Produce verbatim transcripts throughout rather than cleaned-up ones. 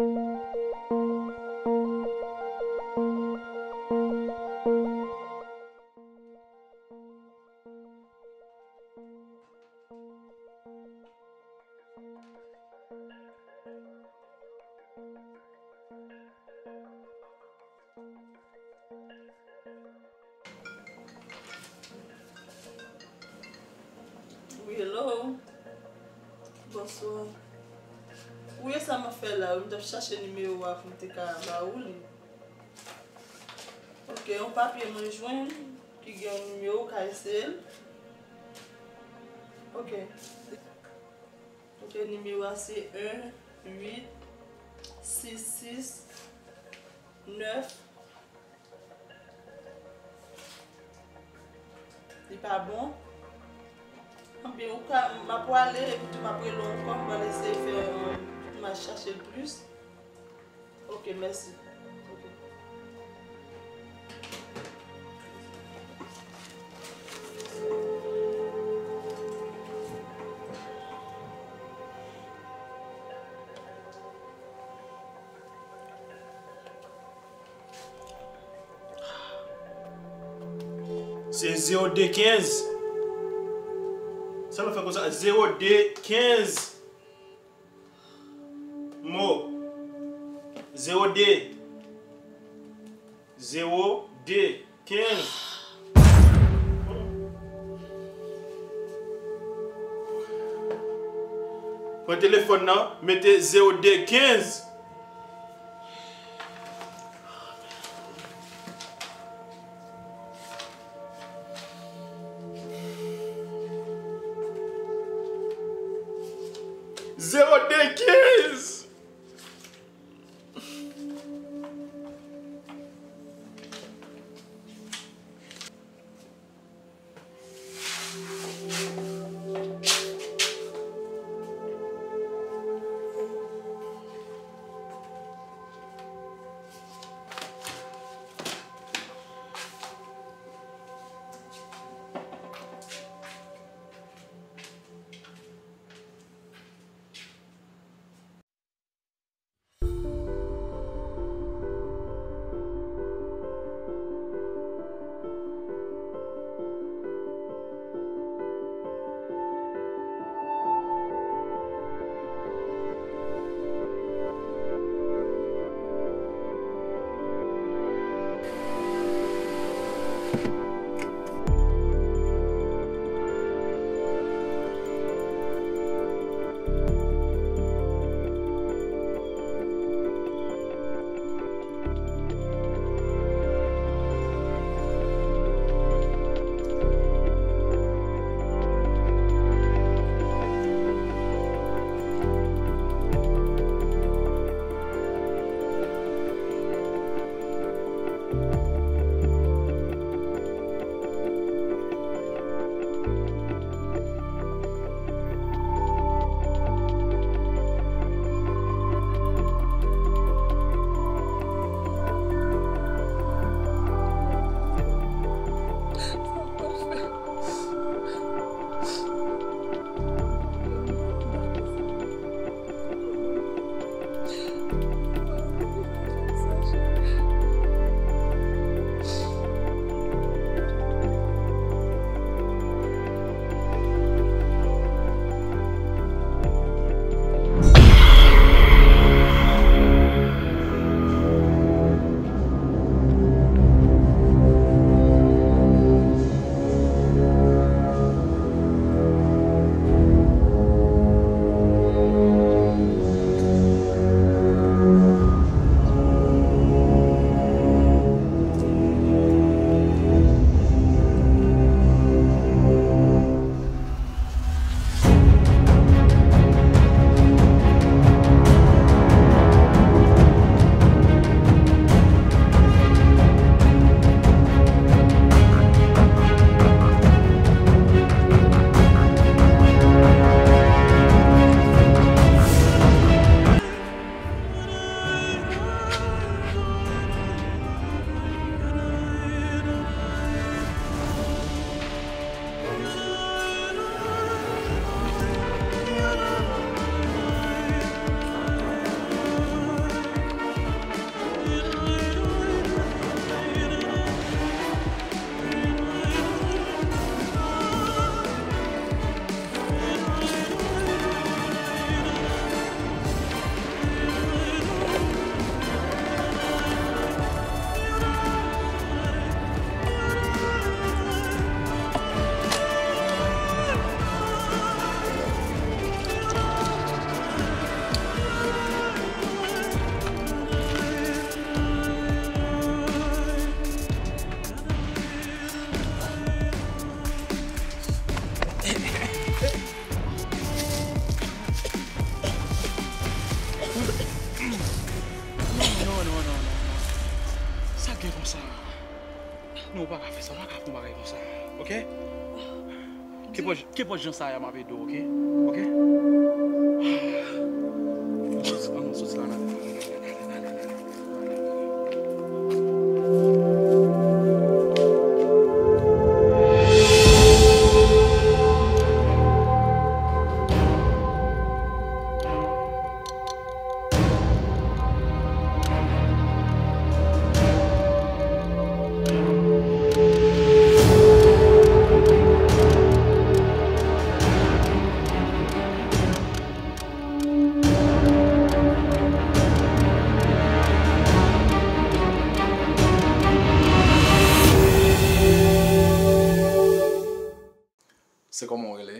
Wi, hello. Bonswa. Wi, e sa m ap fè la wi, m t ap chache nimewo a pou m te ka ba ou li. Ok, yon papye mwen jwenn ki gen yon nimewo, w ka eseye l. Ok. Ok, nimewo a se en uit sis sis nèf. Li pa bon. Anben, ou ka, m ap prale, epi tou m ap rele w ankò, m pral eseye fè, m ap chache l plis. Ok, mèsi. Ok. Se zewo de kenz. Sa nou fè konsa? Zewo de kenz. Mo. Zewo de. Zewo de kenz. Pran telefòn nan, mete zewo de kenz. Zewo de kenz. Gen konsa. Non, ou pa ka fè sa, ou pa ka fè yon bagay konsa. Oke? Kenpòt, kenpòt jan sa a, m ap ede w, oke? Oke? Ann soti, ann soti la, n ale. Se kòman w rele?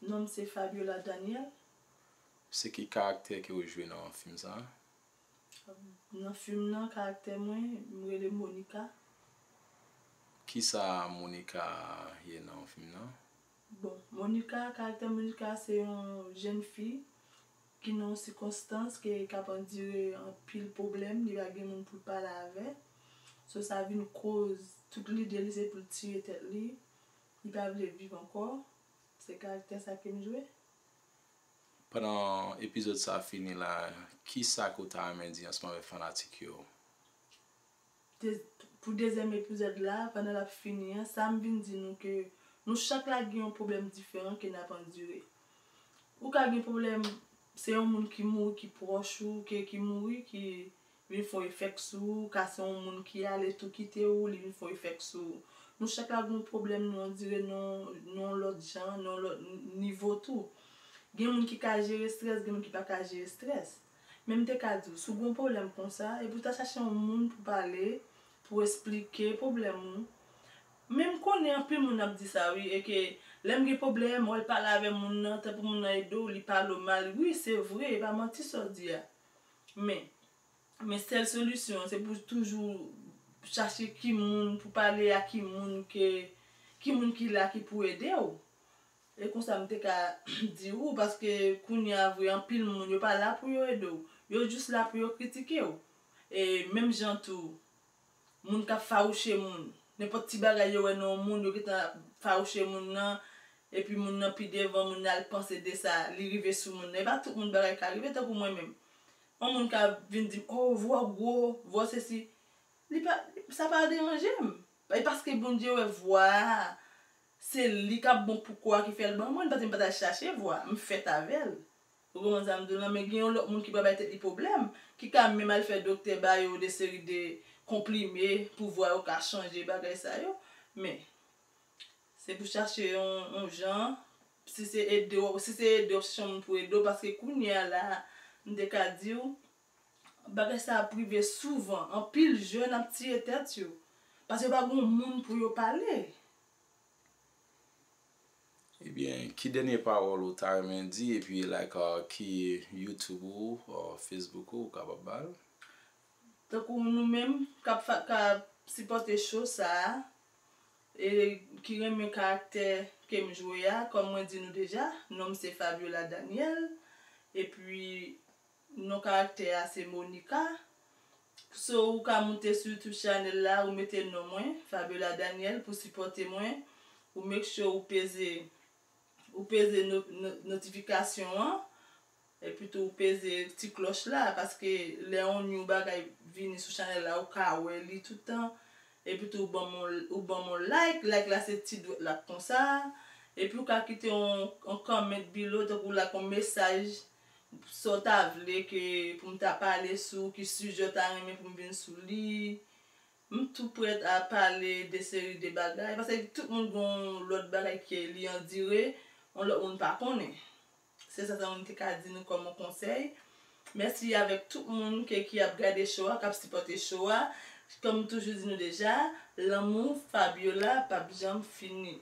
Non m se Fabiola Daniel. Se ki karaktè ke w jwe nan fim sa a? Nan fim nan, karaktè mwen, m rele Monica. Kisa Monica ye nan fim nan? Bon, Monica, karaktè Monica se yon jèn fi ki nan yon sikonstans ke k ap andire anpil pwoblèm, li pa gen moun pou l pale avè. So sa vin koz tout lide li se pou l tiye tèt li. Li pa vle viv ankò. Se karaktè sa ke m jwe. Pandan epizòd sa a fini la, kisa ke w ta renmen di ansanm avèk fanatik yo? De, pou dezyèm epizòd la, pandan l ap fini an, sa m vin di nou ke nou chak la gen yon pwoblèm diferan ke n ap andire. Ou ka gen pwoblèm, se yon moun ki mouri ki pwòch ou, ke ki mouri, ki vin fè yon efèk sou ou, ka se yon moun ki ale tou kite ou, li vin fè yon efèk sou ou. Nou chak la gen yon pwoblèm nou andire nan yon, nan yon lòt jan, nan yon lòt n-, nivo tou. Gen moun ki ka jere estrès, gen moun ki pa ka jere estrès. Men m te ka di w, si w gen yon pwoblèm konsa, epi w ta chache yon moun pou pale, pou w esplike pwoblèm ou. Men m konnen anpil moun ap di sa wi, e ke lè m gen pwoblèm, w al pale avè moun nan, tanpri moun nan ede w, li pale w mal. Wi, se vre, e pa manti sa w di a. Men, men sèl solisyon an, se pou w toujou chache ki moun pou pale a, ki moun ke, ki moun ki la ki pou ede w. E konsa m te ka di w, paske kounye a vre, anpil moun, yo pa la pou yo ede w. Yo jis la pou yo kritike w. E menm jan tou, moun k ap fawouche moun. Nenpòt ti bagay yo wè nan yon moun, yo gentan ap fawouche moun nan, epi moun nan pi devan, moun nan al panse de sa, li rive sou moun nan. E pa tout moun bagay ka rive, tankou mwen menm. Yon moun ka vin di m, "Oh, vwa w gwo, vwa w sesi." Li pa, sa pa deranje m. E paske Bondye wè vwa a, se li k ap bon pou kò a ki fè l ban mwen, paske m pa t al chache vwa, m fèt avè l. Ou konprann sa m di w lan, men gen yon lòt moun ki pral bay tèt li pwoblèm, ki ka menm al fè doktè ba yo de seri de konprime pou vwa yo ka chanje, bagay sa yo. Men, se pou chache yon, yon jan, si se ede w, si se ede w, chache yon moun pou ede w, paske kounye a la, m te ka di w, bagay sa ap rive souvan. Anpil jèn ap tiye tèt yo. Paske yo pa gen yon moun pou yo pale. Ebyen, ki dènye pawòl ou ta renmen di, epi like, uh, ki YouTube ou, uh, Facebook ou, ou kapab ba l? Tankou nou menm k ap fa-, k ap sipòte show sa a, e ki renmen karaktè ke m jwe a, kòm mwen di nou deja, non m se Fabiola Daniel, epi non karaktè a se Monica. So, ou ka moute sou YouTube channel la, ou mete non mwen, Fabiola Daniel, pou sipòte mwen. Ou make sure ou peze, ou peze no-, no-, notifikasyon an, epi tou ou peze ti klòch la, paske lè yon new bagay vini sou channel la, ou ka wè li toutan. Epi tou ou ban m yon, ou ban m yon like, like la se ti dwèt la konsa. Epi ou ka kite yon, yon comment below, tankou like yon mesaj, sa w ta vle ke pou m ta pale sou, ki sijè w ta renmen pou m vin sou li. M tou prèt a pale de seri de bagay, paske tout moun gen yon lòt bagay ke li andire, yon lòt moun pa konnen. Se sa sèlman m te ka di nou kòm yon konsèy. Mèsi avèk tout moun ke, ki ap gade show a, k ap sipòte show a. Kòm m toujou di nou deja, lanmou Fabiola p ap janm fini.